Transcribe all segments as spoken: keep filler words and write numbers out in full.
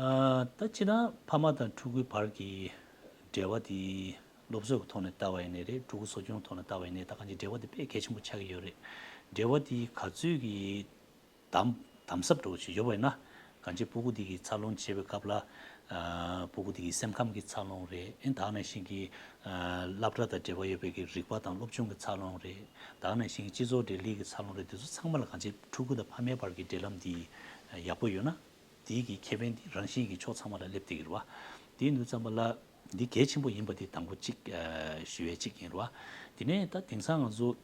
ད་སྤྱིར་བཏང་ཕ་མ་དང་ཕྲུ་གུའི་བར་གྱི་འབྲེལ་བ་དེ་སློབ་གསོའི་ཐོག་ནས་ལྟ་བ་ཡིན་ནའི་རེད། ཕྲུ་གུ་གསོ་སྐྱོང་ཐོག་ནས་ལྟ་བ་ཡིན་ནའི་ད་གང་ཅི་འབྲེལ་བ་དེ་དཔེ་གལ་ཆེན་པོ་ཆགས་ཀྱི་ཡོད་རེད། འབྲེལ་བ་དེ་ག་ཚོད་ཀྱི་དམ་དམ་ཟབ་འདྲ་བོ་ཞིག་ཡོད་པ་ཡིན་ན། གང་ཅི་ཕྲུ་གུ་དེ་གི་འཚར་ལོངས་བྱེད་པའི་སྐབས་ལ། ཕྲུ་གུ་དེ་གི་སེམས་ཁམས་ཀྱི་འཚར་ལོངས་རེད། ཨེ་ད་ག་ནང་བཞིན་གྱི་སློབ་གྲྭ་དང་འབྲེལ་བ་ཡོད་པའི་གི་རིག་པ་དང་སློབ་སྦྱོང་གི་འཚར་ལོངས་རེད། ད་ག་ནང་བཞིན་གྱི་སྤྱི་ཚོགས་འབྲེལ་ཡོད་ཀྱི་འཚར་ལོངས་རེད། དེ་ཚོ་ཚང་མ་ལ་གང་ཅི་ཕྲུ་གུ་དང་ཕ་མའི་བར་གྱི་འབྲེལ་ལམ་དེ་ཡག་པོ་ཡོད་ན། དེའི་གི་ཁེ་ཕན་དེ་རང་བཞིན་གྱི་ཕྱོགས་ཚང་མ་ལ་སླེབས་བསྡད་ཀྱི་རེད་བ། དེ་ཡིན་དུས་ཙམ་པ་ལ་འདི་གལ་ཆེན་པོ་ཡིན་པ་དེ་དང་པོ་གཅིག་ཨ་ཞུ་ཡས་གཅིག་ཡིན་རེད་བ། དེ་ནས་ད་དེང་སང་ང་ཚོ་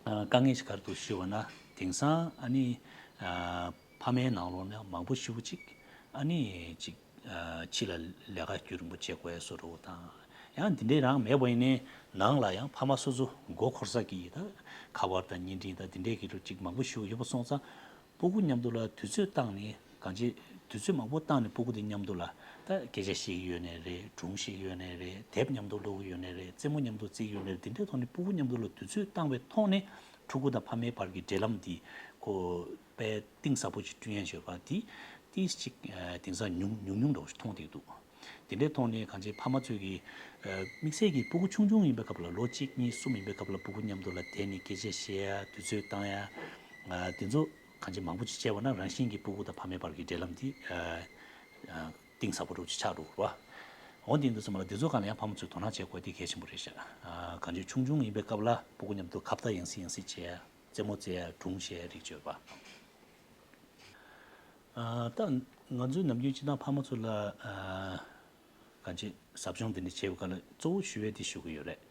ཨ་དཀའ་ངལ་ཞིག་ག་རེ་འདུག་ཞུས་པ་ན། དེང་སང་ཨ་ནི་ཨ་ཕ་མའི་ནང་ལོགས་ནས་མང་པོ་ཞེ་པོ་ཅིག་ཨ་ནི་ཅིག་ཨ་ཕྱི་ལ་ལས་ཀ་རྒྱུན་རིང་པོ་བྱེད་དགོས་ཡས་བཟོ་འདྲ་བོ་དང་། ཡང་འདི་འདྲའི་རང་མེད་པ་ཡིན་ནའི་ནང་ལ་ཡང་ཕ་མ་སོ་སོ་མགོ་འཁོར་ས་གི་ད་ཁ་པར་དང་བརྙན་འཕྲིན་དང་འདི་འདྲའི་གི་རུ་ཅིག་མང་པོ་ཞེ་པོ་ཡོད་པ་སོང་ཙང་། ཕྲུ་གུ་མཉམ་དུ་ལ་དུས་ཚོད་བཏང་ནས་གང་ཅི་དུས་ཚོད་མང་པོ་བཏང་ནས་ཕྲུ་གུ་དེ་མཉམ་དུ་ལ་ད་སྐད་ཆ་བཤད་ཀྱི་ཡོད་ནའི་རེད། སྒྲུང་བཤད་ཀྱི་ཡོད་ནའི་རེད། དེབ་མཉམ་དུ་ཀློག་གི་ཡོད་ནའི་རེད། རྩེད་མོ་མཉམ་དུ་རྩེ་གི་ཡོད་ནའི་རེད། དེ་འདྲའི་ཐོག་ནས་ཕྲུ་གུ་མཉམ་དུ་ལ་དུས་ཚོད་བཏང་བའི་ཐོག་ནས་ཕྲུ་གུ་དང་ཕ་མའི་བར་གྱི་འབྲེལ་ལམ་དེ་ཁོ་དཔེ་གཏིང་ཟབ་པོ་ཅིག་བསྐྲུན་ཡ་ཡོད་པ་དེ་ཏིས་ཅིག་ཨ་དེང་སང་ཉུང་ཉུང་ཉུང་འདྲ་བོ་ཞིག་མཐོང་བསྡད་འདུག་དེ་འདྲའི་ཐོག་ནས་གང་ཅི་ཕ་མ་ཚོས་ཀྱི་ཨ་དམིགས་བསལ་གྱི་ཕྲུ་གུ་ཆུང་ཆུང་ཡིན་པའི་སྐབས་ལ་ལོ་གཅིག་གཉིས་གསུམ་ཡིན་པའི་སྐབས་ལ་ཕྲུ་གུ་མཉམ་དུ་ལ་བསྡད་ནས་སྐད་ཆ་བཤད་ཡ་དུས་ཚོད་བཏང་ཡ་ཨ་དེ་ཚོ་གང་ཅི་མང་པོ་ཅིག་བྱས་པ་ན་རང་བཞིན་གྱིས་ཕྲུ་གུ་དང་ཕ་མའི་བར་གྱི་འབྲེལ་ལམ་དེ་ཨ་ཨ་གཏིང་ཟབ་པོ་འདྲ་བོ་ཅིག་ཆགས་འགྲོ་གི་རེད་བ། འོ་དེ་ཡིན་དུས་ཙམ་པ་ལ་དེ་ཚོ་སྒང་ལ་ཡང་ཕ་མ་ཚོས་དོ་སྣང་བྱེད་དགོས་དེ་གལ་ཆེན་པོ་རེད་ཤག་ཨ་གང་ཅི་ཆུང་ཆུང་ཡིན་པའི་སྐབས་ལ་ཕྲུ་གུ་མཉམ་དུ་ཁ་བརྡ་ཡང་སེ་ཡང་སེ་བྱས་ཡ། རྩེད་མོ་རྩེ་ཡ། སྒྲུང་བཤད་ཡ་རིགས་བྱོས་པ། ཨ་ད་ང་ཚོའི་ནམ་རྒྱུན་སྤྱིར་བཏང་ཕ་མ་ཚོ་ལ་ཨ་གང་ཅི་ཟབ་སྦྱོང་འདི་འདྲ་བྱེད་པའི་སྐབས་ལ་གཙོ་བོ་ཞུ་ཡས་དེ་ཞུ་གི་ཡོད་རེད།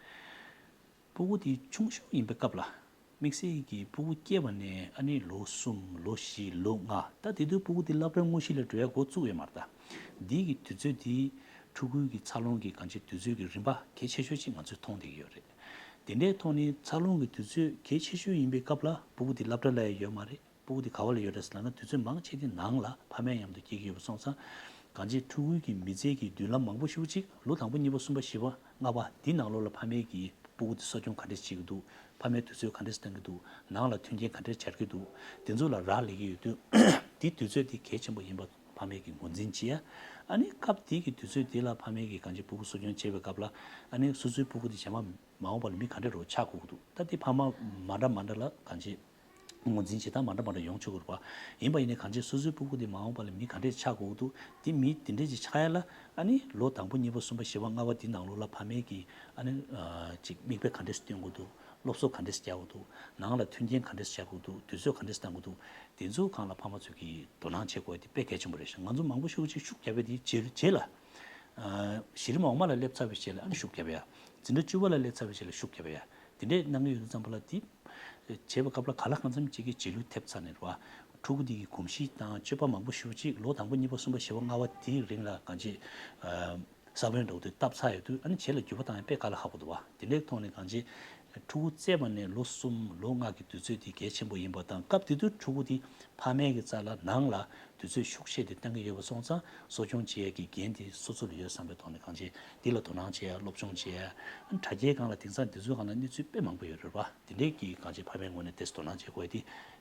ཕྲུ་གུ་དེ་ཆུང་ཤོས་ཡིན་པའི་སྐབས་ལ། དམིགས་བསལ་གྱི་ཕྲུ་གུ་སྐྱེས་པ་ནས་ཨ་ནི་ལོ་གསུམ་ལོ་བཞི་ལོ་ལྔ་ད་དེ་དུས་ཕྲུ་གུ་དེ་སློབ་གྲྭ་དངོས་གཞི་ལ་འགྲོ་ཡ་འགོ་བཙུགས་ཡོད་མ་རེད་ད། འདི་གི་དུས་ཚོད་དེ་ཕྲུ་གུའི་གི་འཚར་ལོངས་ཀྱི་གང་ཅི་དུས་ཚོད་ཀྱི་རིམ་པ་གལ་ཆེ་ཤོས་ཅིག་ང་ཚོས་མཐོང་བསྡད་ཀྱི་ཡོད་རེད། དེ་འདྲའི་ཐོག་ནས་འཚར་ལོངས་ཀྱི་དུས་ཚོད་གལ་ཆེ་ཤོས་ཡིན་པའི་སྐབས་ལ་ཕྲུ་གུ་དེ་སློབ་གྲྭ་ལ་ཡོད་མ་རེད། ཕྲུ་གུ་དེ་ག་བ་ལ་ཡོད་རེད་ཟེར་ལབ་ན་དུས་ཚོད་མང་ཆེ་དེ་ནང་ལ་ཕ་མའི་མཉམ་དུ་སྐྱེལ་གྱི་ཡོད་པ་སོང་ཙང་། གང་ཅི་ཕྲུ་གུའི་གི་མི་ཚེ་གི་མདུན་ལམ་མང་པོ་ཞེ་པོ་ཅིག་ལོ་དང་པོ་གཉིས་པ་གསུམ་པ་བཞི་པ་ལྔ་པ་འདི་ནང་ལོགས་ལ་ཕ་མས་ཀྱི་ཕྲུ་གུ་དེ་གསོ་སྐྱོང་ག་འདྲས་བྱེད་ཀྱི་འདུག་ཕ་མས་དུས་ཚོད་ག་འདྲས་བཏང་གི་འདུག་ནང་ལ་མཐུན་རྐྱེན་ག་འདྲས་སྦྱར་གྱི་འདུག་དེ་ཚོ་ལ་རག་ལས་ཀྱི་ཡོད་དུས། དེ་དུས་ཚོད་དེ་གལ་ཆེན་པོ་ཡིན་པ་ཕ་མས་ཀྱི་ངོས་འཛིན་བྱེད་ཡ། ཨ་ནི་སྐབས་དེ་གི་དུས་ཚོད་དེ་ལ་ཕ་མས་ཀྱི་གང་ཅི་ཕྲུ་གུ་གསོ་སྐྱོང་བྱེད་པའི་སྐབས་ལ་ཨ་ནི་སོ་སོའི་ཕྲུ་གུ་དེ་རྗེས་མ་མ་འོངས་པ་ལ་མི་ག་འདྲས་རོགས་ཆགས་དགོས་ཀྱི་འདུག་ད་དེ་ཕ་མ་མ་འདྲ་མ་འདྲ་ལ་གང་ཅི། ངོས་འཛིན་བྱེད་སྟངས་མ་འདྲ་མ་འདྲ་ཡོང་ཆོག་གི་རེད་པ། ཡིན་པ་ཡིན་ནའི་གང་ཅི་སོ་སོའི་ཕྲུ་གུ་དེ་མ་འོངས་པ་ལ་མི་ག་འདྲས་ཆགས་དགོས་འདུག་དེ་མི་དེ་འདྲས་ཅིག་ཆགས་ཡ་ལ་ཨ་ནི་ལོ་དང་པོ་གཉིས་པ་གསུམ་པ་བཞི་པ་ལྔ་པ་དེའི་ནང་ལོགས་ལ་ཕ་མས་ཀྱིས་ཨ་ནི་ཅིག་མིག་དཔེ་ག་འདྲས་སྟོན་དགོས་འདུག་སློབ་གསོ་ག་འདྲས་རྒྱག་དགོས་འདུག་ནང་ལ་མཐུན་རྐྱེན་ག་འདྲས་སྦྱར་དགོས་འདུག་དུས་ཚོད་ག་འདྲས་བཏང་དགོས་འདུག་དེ་ཚོའི་སྒང་ལ་ཕ་མ་ཚོས་ཀྱིས་དོ་སྣང་བྱེད་དགོས་དེ་དཔེ་གལ་ཆེན་པོ་རེད་ཤག་ང་ཚོ་མང་པོ་ཤོས་ཅིག་ཤུགས་རྒྱབ་པའི་དེའི་རྗེས་རྗེས་ལ། གཞི་རིམ་འོག་མ་ལ་སླེབས་ཚར་བའི་རྗེས་ལ་ཨ་ནི་ཤུགས་རྒྱབ་ཡ། འཛིན་གྲྭ་བཅུ་པ་ལ་སླེབས་ཚར་བའི་རྗེས་ལ་ཤུགས་རྒྱབ་ཡ། དེ་འདྲས་གནང་གི་ཡོད་དུས་ཙམ་པ་ལ་དེ། བྱེད་པའི་སྐབས་ལ་གང་ལ་གང་འཚམ་ཅིག་གི་རྗེས་ལུས་ཐེབས་ཚར་ནས་རེད་བ། ཕྲུ་གུ་དེ་གི་གོམས་གཤིས་དང་སྤྱོད་པ་མང་པོ་ཞེ་པོ་ཅིག་ལོ་དང་པོ་གཉིས་པ་གསུམ་པ་བཞི་པ་ལྔ་པ་དེའི་རིང་ལ་གང་ཅི། ས་བོན་འདྲ་བོ་དེ་བཏབ་ཚར་ཡོད་དུས་ཨ་ནི་རྗེས་ལ་འགྱུར་བ་བཏང་ཡ་དཔེ་དཀའ་ལས་ཁག་པོ་འདུག་བ། དེ་འདྲའི་ཐོག་ནས་གང་ཅི། ཕྲུ་གུ་བཙས་པ་ནས་ལོ་གསུམ་ལོ་ལྔ་གི་དུས་ཚོད་དེ་གལ་ཆེན་པོ་ཡིན་པ་དང་སྐབས་དེ་དུས་ཕྲུ་གུ་དེ་ཕ་མའི་གི་རྩ་ལ་ནང་ལ་དུས་ཚོད་ཤུགས་ཆེ་དེ་བཏང་གི་ཡོད་པ་སོང་ཙང་གསོ་སྐྱོང་བྱེད་ཡས་ཀྱི་འགན་དེ་སོ་སོ་ལ་ཡོད་བསམ་པའི་ཐོག་ནས་གང་ཅི་འདི་ལ་དོ་སྣང་བྱེད་ཡ་སློབ་སྦྱོང་བྱེད་ཡ། དྲ་རྒྱའི་སྒང་ལ་དེང་སང་འདི་ཚོའི་སྒང་ལ་གནས་ཚུལ་དཔེ་མང་པོ་ཡོད་རེད་པ། དེ་འདྲའི་གི་གང་ཅི་ཕ་མའི་ངོས་ནས་དེ་དོ་སྣང་བྱེད་དགོས་ཡ་དེ་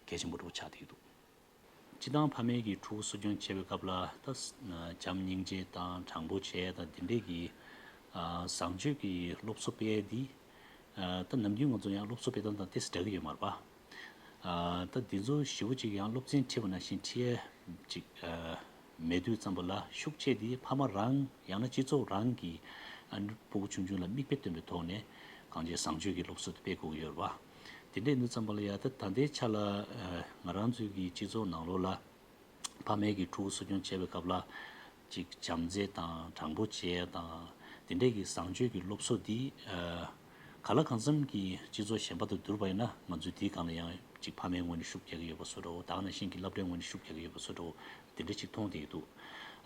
གལ་ཆེན་པོ་འདྲ་བོ་ཆགས་བསྡད་ཀྱི་འདུག་སྤྱིར་བཏང་ཕ་མའི་གི་ཕྲུ་གུ་གསོ་སྐྱོང་བྱེད་པའི་སྐབས་ལ་ད་བྱམས་སྙིང་རྗེ་དང་དྲང་པོ་བྱེད་ཡ་དང་དེ་འདྲའི་གི་བཟང་སྤྱོད་ཀྱི་སློབ་གསོ་སྤེལ་ཡ་འདི། ད་ནམ་རྒྱུན་ང་ཚོ་ཡང་སློབ་གསོ་སྤེལ་སྟངས་དང་ཏོག་ཙམ་འདྲ་གི་ཡོད་མ་རེད་པ། ད་འདི་ཚོ་ཞེ་པོ་ཅིག་ཡང་སློབ་ཚན་ཁྲིད་པ་ནང་བཞིན་ཁྲིད་ཡས་ཅིག་མེད་དུས་ཙམ་པ་ལ་ཤུགས་ཆེ་དེ་ཕ་མ་རང་ཡང་ན་སྤྱི་ཚོགས་རང་གིས་ཕྲུ་གུ་ཆུང་ཆུང་ལ་མིག་དཔེ་སྟོན་པའི་ཐོག་ནས་གང་ཅི་བཟང་སྤྱོད་ཀྱི་སློབ་གསོ་དེ་སྤེལ་དགོས་ཀྱི་ཡོད་རེད་པ། དེ་འདྲ་ཡིན་དུས་ཙམ་པ་ལ་ཡ་ད་ད་ལྟའི་ཆ་ལ་ང་རང་ཚོའི་གི་སྤྱི་ཚོགས་ནང་ལོགས་ལ། ཕ་མས་ཀྱིས་ཕྲུ་གུ་གསོ་སྐྱོང་བྱེད་པའི་སྐབས་ལ། ཅིག་བྱམས་བརྩེ་དང་དྲང་པོ་བྱེད་ཡ་དང་། དེ་འདྲས་ཀྱི་བཟང་སྤྱོད་ཀྱི་སློབ་གསོ་འདི། གང་ལ་གང་འཚམ་གྱི་སྤྱི་ཚོགས་གཞན་པ་དང་བསྡུར་བ་ཡིན་ན་ང་ཚོས་དེའི་སྒང་ལ་ཡང་ཅིག་ཕ་མའི་ངོས་ནས་ཤུགས་རྒྱག་གི་ཡོད་པ་བཟོ་འདྲ་བོ་ད་ག་ནང་བཞིན་གྱི་སློབ་གྲྭའི་ངོས་ནས་ཤུགས་རྒྱག་གི་ཡོད་པ་བཟོ་འདྲ་བོ་དེ་འདྲ་ཅིག་མཐོང་བསྡད་ཀྱི་འདུག་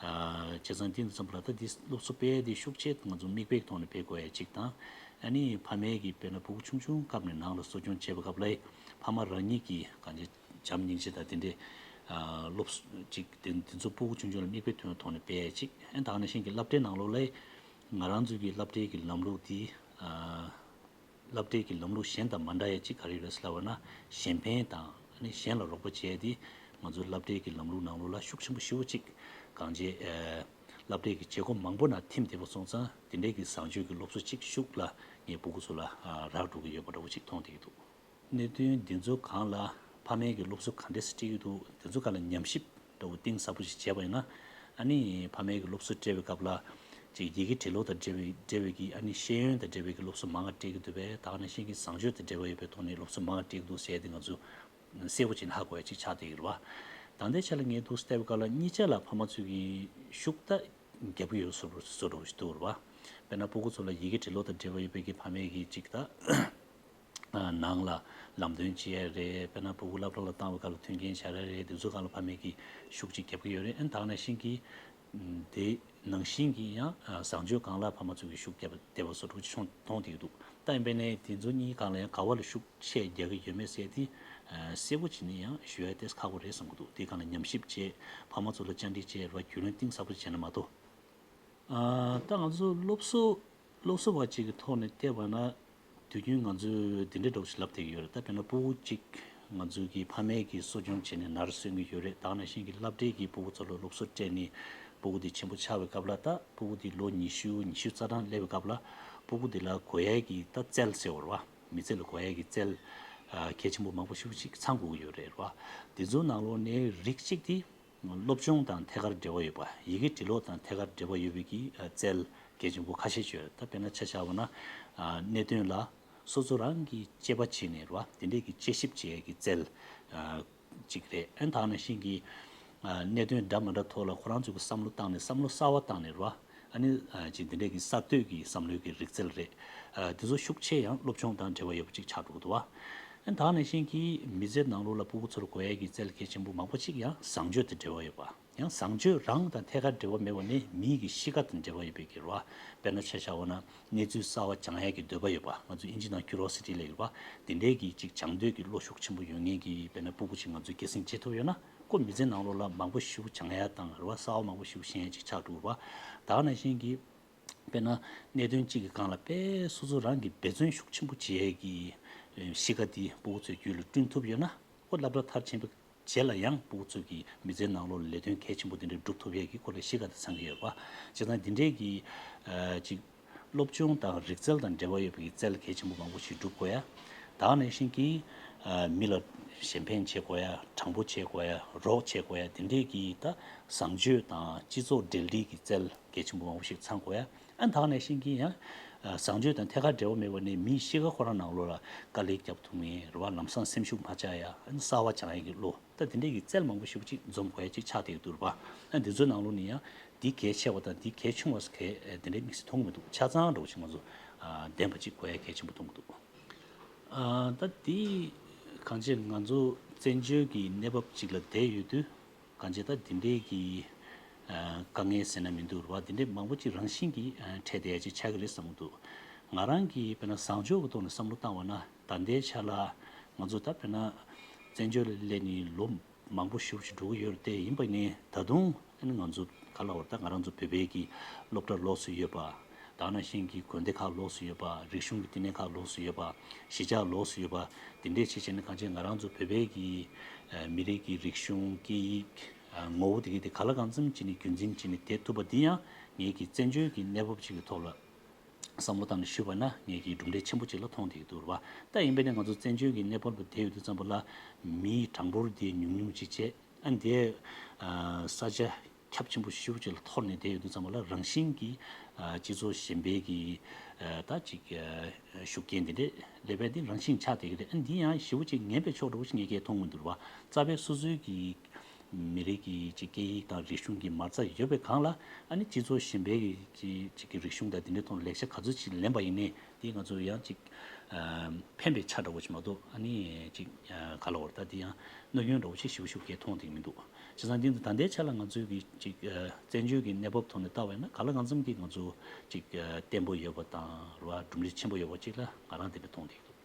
བྱས་ཙང་དེ་ཡིན་དུས་ཙམ་པ་ལ་ད་འདི་སློབ་གསོ་སྤེལ་ཡ་དེ་ཤུགས་ཆེ་ང་ཚོ་མིག་དཔེའི་ཐོག་ནས་སྤེལ་དགོས་ཡ་གཅིག་དང་། ཨ་ནི་ཕ་མས་ཀྱིས་དཔེར་ན་ཕྲུ་གུ་ཆུང་ཆུང་སྐབས་ནས་ནང་ལ་གསོ་སྐྱོང་བྱེད་པའི་སྐབས་ལ་ཕ་མ་རང་ཉིད་ཀྱིས་གང་ཅི། བྱམས་སྙིང་རྗེ་དང་དེ་འདྲའི་སློབ་གསོ་ཅིག་དེ་དེ་ཚོ་ཕྲུ་གུ་ཆུང་ཆུང་ལ་མིག་དཔེ་ཐོན་ཐོག་ནས་སྤེལ་ཡ་ཅིག་ཨ་ནི་ད་ག་ནང་བཞིན་གྱི་སློབ་གྲྭའི་ནང་ལོགས་ལ་ང་རང་ཚོའི་གི་སློབ་གྲྭའི་གི་ལམ་ལུགས་དེ་སློབ་གྲྭའི་གི་ལམ་ལུགས་གཞན་དང་མ་འདྲ་ཡ་ཅིག་ག་རེ་ཡོད་རེད་ཟེར་ལབ་པ་ན་གཞན་ཕན་དང་ཨ་ནི་གཞན་ལ་རོགས་པ་བྱས་ཏེ་ང་ཚོའི་སློབ་གྲྭའི་གི་ལམ་ལུགས་ནང་ལོགས་ལ་ཤུགས་ཆེན་པོ་ཞེ་པོ་ཅིག་ གང་ཅི་ཨ་སློབ་གྲྭའི་གི་བྱེད་སྒོ་མང་པོ་ནང་ཐིམ་བསྡད་པ་སོང་ཙང་དེ་འདྲའི་གི་བཟང་སྤྱོད་ཀྱི་སློབ་གསོ་ཅིག་ཤུགས་ལ་ངས་སྤུ་གུ་ཚོ་ལ་ཨ་རག་འགྲོ་གི་ཡོད་པ་འདྲ་བོ་ཅིག་མཐོང་བསྡད་ཀྱི་འདུག་གནད་དོན་འདི་ཚོ་སྒང་ལ་ཕ་མའི་གི་སློབ་གསོ་ག་འདྲས་སེ་སྤྲད་ཀྱི་འདུག་དེ་ཚོ་སྒང་ལ་ཉམས་ཞིབ་འདྲ་བོ་གཏིང་ཟབ་པོ་ཞིག་བྱས་པ་ཡིན་ན། ཨ་ནི་ཕ་མའི་གི་སློབ་གསོ་སྤྲད་པའི་སྐབས་ལ་ཅིག་ཡི་གེ་འབྲི་ཀློག་དང་འབྲེལ་བའི་འབྲེལ་བའི་གི་ཨ་ནི་ཤེས་ཡོན་དང་འབྲེལ་བའི་གི་སློབ་གསོ་མང་ང་སྤྲད་ཀྱི་འདུག་པས། ད་ག་ནང་བཞིན་གི་བཟང་སྤྱོད་དང་འབྲེལ་བ་ཡོད་པའི་ཐོག་ནས་སློབ་གསོ་མང་ང་སྤྲད་ཀྱི་འདུག་ཟེར་ཏེ་ང་ཚོ་གསལ་པོ་ཅིག་ཧ་གོ་ཡ་ཅིག་ཆགས་བསྡད་ཀྱི་རེད་བ། ད་ལྟའི་ཆ་ལ་ངས་འདུག་སེ་བལྟས་པའི་སྐབས་ལ་གཉིས་ཆ་ལ་ཕ་མ་ཚོས་གི་ཤུགས་ད་རྒྱབ་ཀྱི་ཡོད་བཟོ་བཟོ་འདྲ་བོ་ཞིག་འདུག་རེད་བ། དཔེར་ན་སྤུ་གུ་ཚོ་ལ་ཡི་གེ་འབྲི་ཀློག་དང་འབྲེལ་བ་ཡོད་པའི་གི་ཕ་མའི་གི་ཅིག་ད་ནང་ལ་ལམ་སྟོན་བྱེད་ཡ་རེད། དཔེར་ན་སྤུ་གུ་སློབ་གྲྭ་ལ་བཏང་བའི་སྐབས་ལ་མཐུན་རྐྱེན་སྦྱར་ཡ་རེད། དེ་ཚོ་སྒང་ལ་ཕ་མས་ཀྱི་ཤུགས་ཅིག་རྒྱབ་ཀྱི་ཡོད་རེད། ཨ་ནི་ད་ག་ནང་བཞིན་གྱི་དེ་ནང་བཞིན་གྱི་ཡང་བཟང་སྤྱོད་སྒང་ལ་ཕ་མ་ཚོས་ཀྱི་ཤུགས་རྒྱབ་བསྡད་པ་བཟོ་འདྲ་ཅིག་མཐོང་མཐོང་བསྡད་ཀྱི་འདུག་ད་ཡིན་པས་ནས་དེ་ཚོ་གཉིས་སྒང་ལ་ཡང་ག་བ་ལ་ཤུགས་ཆེ་རྒྱག་གི་ཡོད་མེད་ཟེར་དེ་གསལ་པོ་བྱས་ནས་ཡང་ཞུ་ཡ་ཏོག་ཙམ་ཁག་པོ་རེད་བསམ་གྱི་འདུག་དེ་སྒང་ལ་ཉམས་ཞིབ་བྱས། ཕ་མ་ཚོ་ལ་བཅར་འདྲི་བྱས་རེད་བ། རྒྱུས་ལོན་གཏིང་ཟབ་པོ་བྱས་ན་མ་གཏོགས། ཨ། ད་ང་ཚོ་སློབ་གསོ་སློབ་གསོ་བ་གཅིག་གི་ཐོག་ནས་བལྟས་པ་ན། དུས་རྒྱུན་ང་ཚོས་འདི་འདྲའི་འདྲ་བོ་ཞིག་ལབ་བསྡད་ཀྱི་ཡོད་རེད། ད་དཔེར་ན་སྤུ་གུ་གཅིག་ང་ཚོའི་གི་ཕ་མས་ཀྱི་གསོ་སྐྱོང་བྱས་ནས་ནར་སོན་གྱི་ཡོད་རེད། ད་ག་ནང་བཞིན་གྱི་སློབ་གྲྭའི་གི་སྤུ་གུ་ཚོ་ལ་སློབ་གསོ་སྤྲད་ནས་སྤུ་གུ་དེ་ཆེན་པོ་ཆགས་པའི་སྐབས་ལ། ད་སྤུ་གུ་དེ་ལོ་ཉི་ཤུ་ཉི་ཤུ་རྩ་གྲངས་སླེབས་པའི་སྐབས་ལ་སྤུ་གུ་དེ་ལ་དགོས་ཡས་ཀྱི་ད་རྩལ་ཟེར་བ་རེད་བ། མི་ཚེ་ལ་དགོས་ཡས་ཀྱི་རྩལ་ཨ་གལ་ཆེན་པོ་མང་པོ་ཞེ་པོ་ཅིག་ཚང་དགོས་ཀྱི་ཡོད་རེད་བ། དེ་ཚོའི་ནང་ལོགས་ནས་རིགས་གཅིག་དེ། སློབ་སྦྱོང་དང་ཐད་ཀར་འབྲེལ་བ་ཡོད་པ། ཡི་གེ་འབྲི་ཀློག་དང་ཐད་ཀར་འབྲེལ་བ་ཡོད་པའི་གི་རྩལ་གལ་ཆེན་པོ་ཁ་ཤས་ཅིག་ཡོད། ད་དཔེར་ན་ཆ་བཞག་པ་ན། གནད་དོན་ལ་སོ་སོ་རང་གིས་དཔྱད་པ་བྱས་ནས་རེད་བ། དེ་འདྲའི་གི་དཔྱད་ཞིབ་བྱེད་ཡས་ཀྱི་རྩལ་ཅིག་རེད། ཨ་ནི་ད་ག་ནང་བཞིན་གྱི་གནད་དོན་འདྲ་མི་འདྲ་ཐོག་ལ་ཁོ་རང་ཚོས་ཀྱི་བསམ་བློ་བཏང་ནས་བསམ་བློ་གསར་བ་བཏང་ནས་རེད་བ། ཨ་ནི་ཅིག་འདི་འདྲའི་གི་གསར་གཏོད་ཀྱི་བསམ་བློའི་གི་རིག་རྩལ་རེད། དེ་ཚོ་ཤུགས་ཆེ་ཡང་སློབ་སྦྱོང་དང་འབྲེལ་བ་ཡོད་པ་ཅིག་ཆགས་འགྲོ་གི་འདུག་བ། ཨ་ནི་ད་ག་ནང་བཞིན་གྱི་མི་ཚེའི་ནང་ལོགས་ལ་སྤུ་གུ་ཚོར་དགོས་ཡས་ཀྱི་རྩལ་གལ་ཆེན་པོ་མང་པོ་ཅིག་ཡང་བཟང་སྤྱོད་དང་འབྲེལ་བ་ཡོད་པ། ཡང་བཟང་སྤྱོད་རང་དང་ཐད་ཀར་འབྲེལ་བ་མེད་པ་ནི་མིའི་གི་གཤིས་ཀ་དང་འབྲེལ་བ་ཡོད་པའི་གི་རེད་བ། དཔེར་ན་ཆ་བཞག་པ་ན་གནས་ཚུལ་གསར་བ་སྦྱང་ཡས་ཀྱི་འདོད་པ་ཡོད་པ། ང་ཚོ་ཨིན་ཇི་ནང་ཁྱུ་རོ་སི་ཊི་ལབ་ཡོད་པ། དེ་འདྲའི་གི་ཅིག་སྦྱང་འདོད་ཀྱི་བློ་ཤུགས་ཆེན་པོ་ཡོད་མཁན་གྱི་དཔེར་ན་སྤུ་གུ་ཅིག་ང་ཚོས་སྐྱེད་སྲིང་བྱེད་ཐུབ་ཡོད་ན། ཁོ་མི་ཚེའི་ནང་ལོགས་ལ་མང་པོ་ཞེ་པོ་སྦྱང་ཡ་དང་རེད་བ། གསར་བ་མང་པོ་ཞེ་པོ་ཤེས་ཡ་ཅིག་ཆགས་འགྲོ་གི་རེད་བ། ད་ག་ནང་བཞིན་གྱི་དཔེར་ན་གནད་དོན་གཅིག་གི་སྒང་ལ་དཔེ་སོ་སོ་རང་གིས་འབད་བརྩོན་ཤུགས་ཆེན་པོ་བྱེད་ཡས་ཀྱི་གཤིས་ཀ་དེ་སྤུ་གུ་ཚོའི་རྒྱུད་ལ་བསྐྲུན་ཐུབ་ཡོད་ན། ཁོ་སློབ་གྲྭ་མཐར་ཕྱིན་པའི་རྗེས་ལ་ཡང་སྤུ་གུ་ཚོ་གི་མི་ཚེའི་ནང་ལོགས་ལ་ལས་དོན་གལ་ཆེན་པོ་དེ་འདྲ་སྒྲུབ་ཐུབ་ཡས་ཀྱི་ཁོ་ལ་གཤིས་ཀ་དེ་ཚང་གི་ཡོད་པ། བྱས་ཙང་འདི་འདྲའི་གི་ཨ་ཅིག་སློབ་སྦྱོང་དང་རིག་རྩལ་དང་འབྲེལ་བ་ཡོད་པའི་རྩལ་གལ་ཆེན་པོ་མང་པོ་ཞིག་སྒྲུབ་དགོས་ཡ། ད་ག་ནང་བཞིན་གྱི་ཨ་མི་ལ་གཞན་ཕན་བྱེད་དགོས་ཡ། དྲང་པོ་བྱེད་དགོས་ཡ། རོགས་བྱེད་དགོས་ཡ། དེ་འདྲའི་གི་ད་བཟང་སྤྱོད་དང་སྤྱི་ཚོགས་འབྲེལ་འདྲིས་ཀྱི་རྩལ་གལ་ཆེན་པོ་མང་པོ་ཞིག་ཚང་དགོས་ཡ། ཨ་ད་ག་ནང་བཞིན་གྱི་ཡང་ཨ་བཟང་སྤྱོད་དང་ཐད་ཀར་འབྲེལ་བ་མེད་པ་ནི་མིའི་གཤིས་ཀ་ཁོ་རང་ནང་ལོགས་ལ་དཀའ་ལས་རྒྱབ་ཐུབ་མཁན་རེད་བ། ལམ་སང་སེམས་ཤུགས་མ་ཆག་ཡ། ཨ་ནི་གསར་བ་སྦྱང་ཡ་གི་བློ། ད་དེ་འདྲའི་གི་རྩལ་མང་པོ་ཞེ་པོ་ཅིག་འཛོམས་དགོས་ཡ་ཅིག་ཆགས་བསྡད་ཀྱི་འདུག་རེད་པ། ཨ་འདི་ཚོའི་ནང་ལོགས་ནས་ཡང་འདི་གལ་ཆེ་བ་དང་འདི་གལ་ཆུང་བ་ཟེར་གི་དེ་འདྲའི་དམིགས་བསལ་མཐོང་གི་མི་འདུག་ཆ་ཚང་འདྲ་བོ་ཞིག་ང་ཚོ་ཨ་ལྡན་པ་ཅིག་དགོས་ཡ་གལ་ཆེན་པོ་མཐོང་གི་འདུག་ཨ་ད་འདི་གང་ཅི་ང་ཚོ་བཙན་བྱོལ་གྱི་གནས་བབ་ཅིག་ལ་བསྡད་ཡོད་དུས། གང་ཅི་ད་འདི་འདྲའི་གི་ཨ་དཀའ་ངལ་ཟེར་ན་མི་འདུག་རེད་བ། འདི་འདྲའི་མང་པོ་ཅིག་རང་བཞིན་གྱིས་ཨ་འཕྲད་བསྡད་ཡ་ཅིག་ཆགས་ཀྱི་རེད་བསམ་གྱི་འདུག་ང་རང་གིས་དཔེར་ན་བཟང་སྤྱོད་ཀྱི་ཐོག་ནས་བསམ་བློ་བཏང་བ་ན། ད་ལྟའི་ཆ་ལ་ང་ཚོ་ད་དཔེར་ན་བཙན་བྱོལ་ལ་སླེབས་ནས་ལོ་མང་པོ་ཞེ་པོ་ཅིག་འགྲོ་གི་ཡོད་རེད་དེ། ཡིན་པ་ནི་ད་དུང་ཨ་ནི་ང་ཚོ་ག་ལབ་དགོས་རེད། ད་ང་རང་ཚོ་བོད་པའི་གི་སློབ་གྲྭ་ལོགས་སུ་ཡོད་པ། ད་ག་ནང་བཞིན་གྱི་དགོན་སྡེ་ཁག་ལོགས་སུ་ཡོད་པ། རིག་གཞུང་གི་བསྟི་གནས་ཁག་ལོགས་སུ་ཡོད་པ། གཞིས་ཆགས་ལོགས་སུ་ཡོད་པ། དེ་འདྲས་བྱས་བྱས་ནས་གང་ཅི་ང་རང་ཚོ་བོད་པའི་གི་ཨ་མི་རིགས་ཀྱི་རིག་གཞུང་། སྐད་ཡིག་ཨ་ངོ་བོ་དེ་གི་དེ་ག་ལ་གང་འཚམ་བྱས་ནས་རྒྱུན་འཛིན་བྱས་ནས་བསྡད་ཐུབ་པ་འདི་ཡང་ངེད་ཀྱི་བཙན་བྱོལ་གྱི་གནས་བབ་ཅིག་གི་ཐོག་ལ་བསམ་བློ་བཏང་ནས་ཞུས་པ་ན་ངེད་ཀྱིས་གྲུབ་འབྲས་ཆེན་པོ་ཅིག་ལ་མཐོང་བསྡད་ཀྱི་འདུག་རེད་བ། ད་ཡིན་པས་ན་ང་ཚོ་བཙན་བྱོལ་གྱི་གནས་བབ་ལ་བསྡད་ཡོད་དུས་ཙམ་པ་ལ་མིའི་གྲངས་འབོར་འདི་ཉུང་ཉུང་ཅིག་བྱས། ཨ་འདི་ཨ་ས་ཆ་ཁྱབ་ཆེན་པོ་ཞེ་པོ་ཅིག་ལ་འཐོར་ནས་བསྡད་ཡོད་དུས་ཙམ་པ་ལ་རང་བཞིན་གྱིས་ཨ་སྤྱི་ཚོགས་གཞན་པའི་གི་ཨ་ད་ཅིག་ཨ་ཤུགས་རྐྱེན་འདི་འདྲས་སླེབས་པ་འདི་རང་བཞིན་ཆགས་བསྡད་ཀྱི་རེད། ཨ་འདི་ཡང་ཞེ་པོ་ཅིག་ངན་པའི་ཕྱོགས་འདྲ་བོ་ཞིག་ངས་ངས་མཐོང་གི་འདུག་རེད་བ། རྩ་བའི་སོ་སོའི་གི་མི་རིགས་ཀྱི་ཅིག་སྐད་ཡིག་དང་རིག་གཞུང་གི་མ་རྩ་ཡོད་པའི་སྒང་ལ། ཨ་ནི་སྤྱི་ཚོགས་གཞན་པའི་གི་ཅིག་གི་རིག་གཞུང་དང་འདི་འདྲའི་ཐོག་ལེགས་ཆ་ག་ཚོད་ཅིག་ལེན་པ་ཡིན་ནའི་འདི་ང་ཚོ་ཡང་ཅིག་ཨ་ཕན་པའི་ཆ་འདྲ་བོ་ཞིག་མ་གཏོགས། ཨ་ནི་ཅིག་ཨ་ག་ལབ་དགོས་རེད། ད་འདི་ཡང་གནོད་སྐྱོན་འདྲ་བོ་ཞིག་ཞེ་པོ་ཞེ་པོ་ཅིག་མཐོང་བསྡད་ཀྱི་མི་འདུག་བྱས་ཙང་འདི་ད་ལྟའི་ཆ་ལ་ང་ཚོའི་གི་ཅིག་ཨ་བཙན་བྱོལ་གྱི་གནས་བབ་ཐོག་ནས་བལྟ་བས་ན་ག་ལ་གང་འཚམ་གྱིས་ང་ཚོ་ཅིག་ཨ་བརྟན་པོ་ཡོད་པ་དང་རེད་བ། གྲུབ་འབྲས་ཆེན་པོ་ཡོད་པ་ཅིག་ལ་ང་རང་དེ་འདྲ་མཐོང་བསྡད་ཀྱི་འདུག་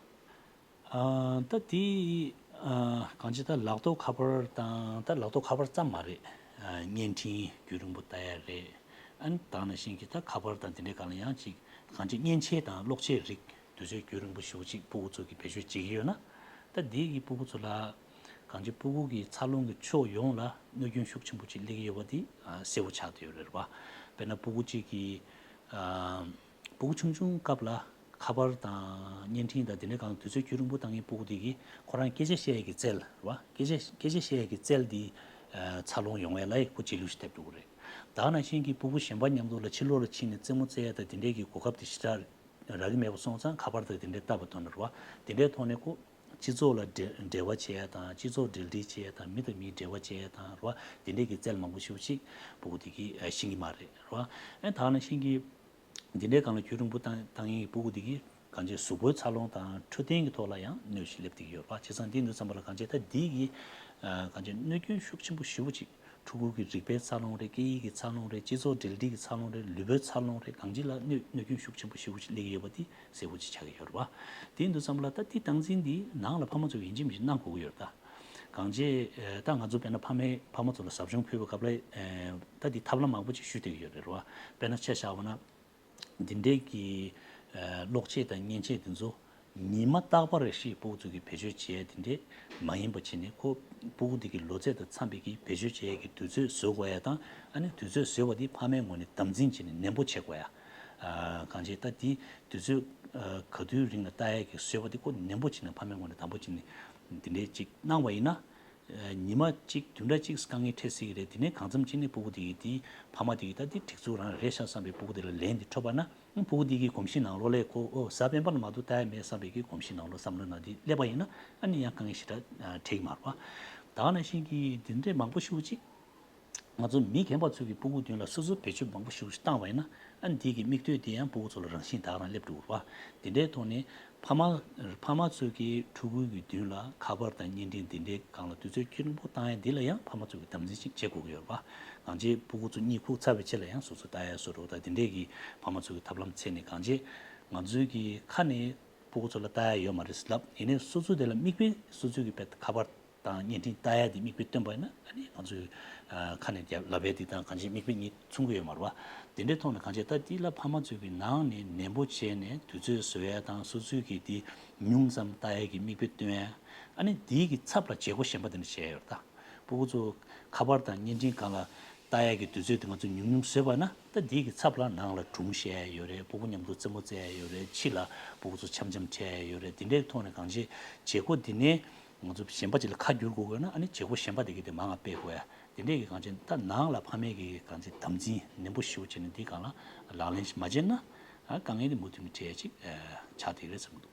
ཨ་ད་དེ་ཨ་གང་ཅི་ད་ལག་ཐོག་ཁ་པར་དང་། ད་ལག་ཐོག་ཁ་པར་ཙམ་མ་རེད། ཨ་བརྙན་འཕྲིན་རྒྱུན་རིང་པོ་ལྟ་ཡ་རེད། ཨ་ནི་ད་ག་ནང་བཞིན་གྱི་ད་ཁ་པར་དང་དེ་འདྲའི་སྒང་ལ་ཡང་ཅིག་གང་ཅི་མཉེན་ཆས་དང་གློག་ཆས་རིགས་དུས་ཚོད་རྒྱུན་རིང་པོ་ཞེ་པོ་ཅིག་སྤུ་གུ་ཚོ་གིས་བེད་སྤྱོད་བྱེད་ཀྱི་ཡོད་ན། ད་འདི་གི་སྤུ་གུ་ཚོ་ལ་ གང་ཅི་སྤུ་གུ་གི་འཚར་ལོངས་ཀྱི་ཕྱོགས་ཡོངས་ལ་གནོད་སྐྱོན་ཤུགས་ཆེན་པོ་ཅིག་སླེབས་ཀྱི་ཡོད་པ་དེ་ཨ་གསལ་པོ་ཆགས་བསྡད་ཡོད་རེད་པ། དཔེར་ན་སྤུ་གུ་གཅིག་གིས་ཨ་སྤུ་གུ་ཆུང་ཆུང་སྐབས་ལ་ཁ་པར་དང་བརྙན་འཕྲིན་དང་དེ་འདྲའི་སྒང་དུས་ཚོད་རྒྱུན་རིང་པོ་བཏང་མཁན་སྤུ་གུ་དེ་གིས་ཁོ་རང་སྐད་ཆ་བཤད་ཡས་ཀྱི་རྩལ་རེད་པ། སྐད་ཆ་སྐད་ཆ་བཤད་ཡས་ཀྱི་རྩལ་དེ་ཨ་འཚར་ལོངས་ཡོང་ཡས་ལ་ཁོ་རྗེས་ལུས་ཤིག་ཐེབས་འགྲོ་གི་རེད། ད་ག་ནང་བཞིན་གྱི་སྤུ་གུ་གཞན་པ་མཉམ་དུ་ལ་ཕྱི་ལོགས་ལ་ཕྱིན་ནས་རྩེད་མོ་རྩེ་ཡས་དང་དེ་འདྲའི་གི་གོ་སྐབས་དེ་ཞེ་དྲག་རག་གི་མེད་པ་སོང་ཙང་ཁ་པར་དང་དེ་འདྲའི་བལྟས་པ་ཐོག་ནས་རེད་པ། དེ་འདྲའི་ཐོག་ནས་ཁོ་སྤྱི་ཚོགས་ལ་འབྲེལ་འབྲེལ་བ་བྱེད་ཡ་དང་སྤྱི་ཚོགས་འབྲེལ་འདྲིས་བྱེད་ཡ་དང་མི་དང་མིའི་འབྲེལ་བ་བྱེད་ཡ་དང་རེད་པ། དེ་འདྲའི་གི་རྩལ་མང་པོ་ཞེ་པོ་ཅིག་སྤུ་གུ་དེ་གིས་ཤེས་ཀྱི་མ་རེད་རེད་པ། ཨ་ད་ག་ནང་བཞིན་གྱི་འདི་འདྲའི་སྒང་ལ་རྒྱུན་རིང་པོ་བཏང་བཏང་ཡིན་སྤུ་གུ་དེ་གིས་གང་ཅི་གཟུགས་པོའི་འཚར་ལོངས་དང་འཕྲོད་བསྟེན་གྱི་ཐོག་ལ་ཡང་གནོད་གཞི་སླེབས་བསྡད་ཀྱི་ཡོད་རེད་པ། བྱས་ཙང་འདི་འདི་ཙམ་པ་ལ་གང་ཅི་ད་འདི་གི་གང་ཅི་གནོད་སྐྱོན་ཤུགས་ཆེན་པོ་ཞེ་པོ་ཅིག་ཕྲུ་གུ་གི་རིག་པའི་འཚར་ལོངས་རེད། སྐད་ཡིག་གི་འཚར་ལོངས་རེད། སྤྱི་ཚོགས་འབྲེལ་འདྲིས་ཀྱི་འཚར་ལོངས་རེད། ལུས་པོའི་འཚར་ལོངས་རེད། གང་ཅི་ལ་གནོད་གནོད་སྐྱོན་ཤུགས་ཆེན་པོ་ཞེ་པོ་ཅིག་སླེབས་ཀྱི་ཡོད་པ་འདི་གསལ་པོ་ཅིག་ཆགས་ཀྱི་ཡོད་རེད་པ། དེ་འདི་ཙམ་པ་ལ་ད་འདི་སྟངས་འཛིན་འདི་ནང་ལ་ཕ་མ་ཚོས་ཡིན་གཅིག་མིན་གཅིག་གནང་དགོས་ཀྱི་ཡོད་རེད་ད། གང་ཅི་ད་ང་ཚོ་དཔེར་ན་ཕ་མའི་ཕ་མ་ཚོ་ལ་ཟབ་སྦྱོང་ཕུལ་བའི་སྐབས་ལ་ད་འདི་ཐབས་ལམ་མང་པོ་ཅིག་ཞུས་བསྡད་ཀྱི་ཡོད་རེད་རེད་པ། དཔེར་ན་ཆ་བཞག་པ་ན། འདི་འདྲའི་གི་ཨ་གློག་ཆས་དང་མཉེན་ཆས་དེ་ཚོ་ཉི་མ་རྟག་པར་རེ་བཞིན་སྤུ་གུ་ཚོ་གིས་བེད་སྤྱོད་བྱེད་ཡ་དེ་འདྲས་མ་ཡིན་པ་བྱས་ནས་ཁོ་སྤུ་གུ་དེ་གི་ལོ་ཚད་དང་འཚམ་པའི་གི་བེད་སྤྱོད་བྱེད་ཡ་གི་དུས་ཚོད་བཟོ་དགོས་ཡ་དང་། ཨ་ནི་དུས་ཚོད་བཟོས་པ་དེ་ཕ་མའི་ངོས་ནས་དམ་འཛིན་བྱས་ནས་ནན་པོ་བྱེད་དགོས་ཡ། ཨ་གང་བྱས་ད་དེ་དུས་ཚོད་ཨ་ག་དུས་རིང་ལ་ལྟ་ཡ་གི་བཟོས་པ་དེ་ཁོ་ནན་པོ་བྱས་ནས་ཕ་མའི་ངོས་ནས་དམ་པོ་བྱས་ནས་འདི་འདྲས་ཅིག་གནང་བ་ཡིན་ན། ཉི་མ་གཅིག་བདུན་ཕྲག་གཅིག་དཀའ་ངལ་འཕྲད་སྲིད་ཀྱི་རེད། དེ་ནས་གང་འཚམ་ཅིག་ནས་སྤུ་གུ་དེ་གིས་དེ་ཕ་མ་དེ་གིས་ད་དེ་སྒྲིག་འཛུགས་རང་རེད་ཤག་བསམ་པའི་སྤུ་གུ་དེ་ལ་ལན་དེ་འཕྲོད་པ་ན་སྤུ་གུ་དེ་གི་གོམས་གཤིས་ནང་ལོགས་ལ་ཁོ་ཨོ་གཟའ་སྤེན་པ་ན་མ་གཏོགས་ལྟ་ཡ་མེད་བསམ་པའི་གི་གོམས་གཤིས་ནང་ལོགས་བསམ་བློ་ནང་དེ་སླེབས་པ་ཡིན་ན་ཨ་ནི་ཡང་དཀའ་ངལ་ཞེ་དྲག་འཕྲད་ཀྱི་མ་རེད་པ། ད་ག་ནང་བཞིན་གྱི་དེ་འདྲའི་མང་པོ་ཞེ་པོ་ཅིག་ང་ཚོ་མི་རྒན་པ་ཚོ་གི་སྤུ་གུ་མདུན་ལ་སོ་སོ་བེད་སྤྱོད་མང་པོ་ཞེ་པོ་ཅིག་བཏང་བ་ཡིན་ན། ཨ་འདི་གི་མིག་ལྟོས་དེ་ཡང་སྤུ་གུ་ཚོ་ལ་རང་བཞིན་དག་རང་སླེབས་འགྲོ་གི་རེད་པ། དེ་འདྲའི་ཐོག་ནས་ཕ་མ་ཕ་མ་ཚོས་ཀྱི་ཕྲུ་གུ་གི་མདུན་ལ་ཁ་པར་དང་བརྙན་འཕྲིན་དེ་འདྲའི་སྒང་ལ་དུས་ཚོད་རྒྱུན་རིང་པོ་བཏང་ཡ་འདི་ལ་ཡང་ཕ་མ་ཚོས་ཀྱི་དམ་འཛིན་ཅིག་བྱེད་དགོས་ཀྱི་ཡོད་རེད་པ། གང་ཅི་སྤུ་གུ་ཚོ་གཉིད་ཁུག་ཚར་བའི་རྗེས་ལ་ཡང་སོ་སོ་ལྟ་ཡ་བཟོ་འདྲ་དང་དེ་འདྲའི་གི་ཕ་མ་ཚོས་ཀྱི་ཐབས་ལམ་འཚོལ་ནས། གང་ཅི་ང་ཚོའི་གི་ཁ་ནས་སྤུ་གུ་ཚོ་ལ་ལྟ་ཡ་ཡོད་མ་རེད་ཟེར་ལབ། ཡིན་ནའི་སོ་ཚོ་དེ་ལ་མིག་དཔེ་སོ་ཚོའི་གི་དཔེ་ཁ་པར་དང་བརྙན་འཕྲིན་ལྟ་ཡ་དེ་མིག་དཔེ་སྟོན་པ་ཡིན་ན་ཨ་ནི་ང་ཚོས་ཨ་ཁ་ནས་རྒྱབ་ལབ་ཡ་དེ་དང་གང་ཅི་མིག་དཔེ་གཉིས་མཚུངས་ཀྱི་ཡོད་མ་རེད་པ། དེ་འདྲའི་ཐོག་ནས་གང་ཅི་ད་དེ་ལ་ཕ་མ་ཚོས་ཀྱི་ནང་ནས་ནན་པོ་བྱས་ནས་དུས་ཚོད་བཟོ་ཡ་དང་སོ་སོའི་གི་དེ་ཉུང་ཙམ་ལྟ་ཡ་གི་མིག་དཔེ་སྟོན་ཡ། ཨ་ནི་དེའི་གི་ཚབ་ལ་བྱེད་སྒོ་གཞན་པ་དེ་འདྲ་བྱས་ཡ་ཡོད་རེད་ད། སྤུ་གུ་ཚོ་ཁ་པར་དང་བརྙན་འཕྲིན་སྒང་ལ་ལྟ་ཡ་གི་དུས་ཚོད་དེ་ང་ཚོ་ཉུང་ཉུང་བཟོས་པ་ན་ད་དེའི་གི་ཚབ་ལ་ནང་ལ་སྒྲུང་བཤད་ཡ་ཡོད་རེད། སྤུ་གུ་མཉམ་དུ་རྩེད་མོ་རྩེ་ཡ་ཡོད་རེད། ཕྱི་ལ་སྤུ་གུ་ཚོ་འཆམ་འཆམ་འཕྲད་ཡ་ཡོད་རེད། དེ་འདྲའི་ཐོག་ནས་གང་ཅི་བྱེད་སྒོ་འདི་ནས་ང་ཚོ་གཞན་པ་ཅིག་ལ་ཁ་བསྒྱུར་དགོས་དགོས་ན་ཨ་ནི་བྱེད་སྒོ་གཞན་པ་དེ་གི་དེ་མང་ང་སྤེལ་དགོས་ཡ། དེ་འདྲའི་གི་གང་ཅི་ད་ནང་ལ་ཕ་མའི་གི་གང་ཅི་དམ་འཛིན་ནན་པོ་ཞེ་པོ་བྱས་ནས་འདི་སྒང་ལ་ལག་ལེན་ཞིག་མ་བྱས་ན་ཨ་དཀའ་ངལ་དེ་མུ་མཐུད་ནས་འཕྲད་ཡ་ཅིག་ཨ་ཆགས་བསྡད་རེད་བསམ་གི་འདུག